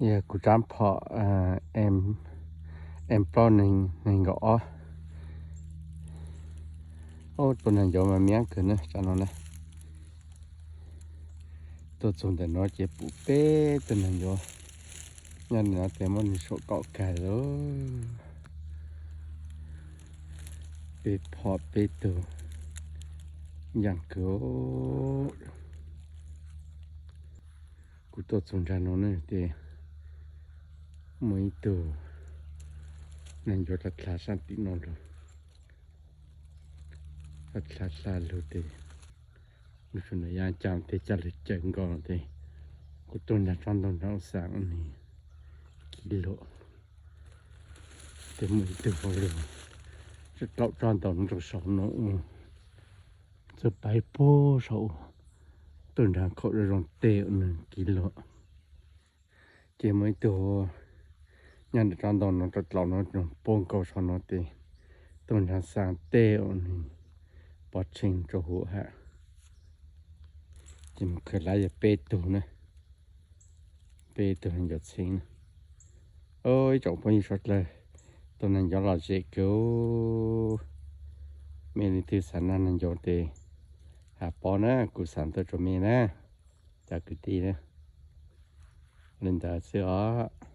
Yog kuv tsab phom em plaub nees nkaum ob. Ub, tus nees ncuav mas miab kawg na, tsab no na. Tuaj txog ntawm no ces pum peb tug nees ncuav nyob ntawm no ces muab nws saum kaum kag lawm. Peb phom peb tug, yam kawg. Kuv tuaj txog nram no ne ces muaj ib tug nees ncuav rov dlha sab tim no los, rov dlha hla lug ces lug sawv ntawm yav cas tej caj lug cawm nkaus ces kuv tuaj nram tsob ntoo nram ub xav ua nws kiv luam. Ces muaj ib tug hauv lug tsaum tsob ntoo no rau saum no ua txawj pais puag saum ua, tuaj nrad khaum zoo zoo tej ua nws kiv luam. Ces muaj ib tug nyob nram tsob ntoo no rau tlaus no puag nkaus saum no ces tuaj nrad xav tej ua nws pov tshee rau huv hab. Ces mus khaws lawm yog peb tug na, peb tug nees ncuav txheeb na. Ib tsoom phooj ywg suav dlawg, tus nees ncuav lom zem kawg. Mej leej twg xav noj nees ncuav ces has pab na, kuv xav tuaj rau mej na, cov kwv tij na. Li ntawd xwb os.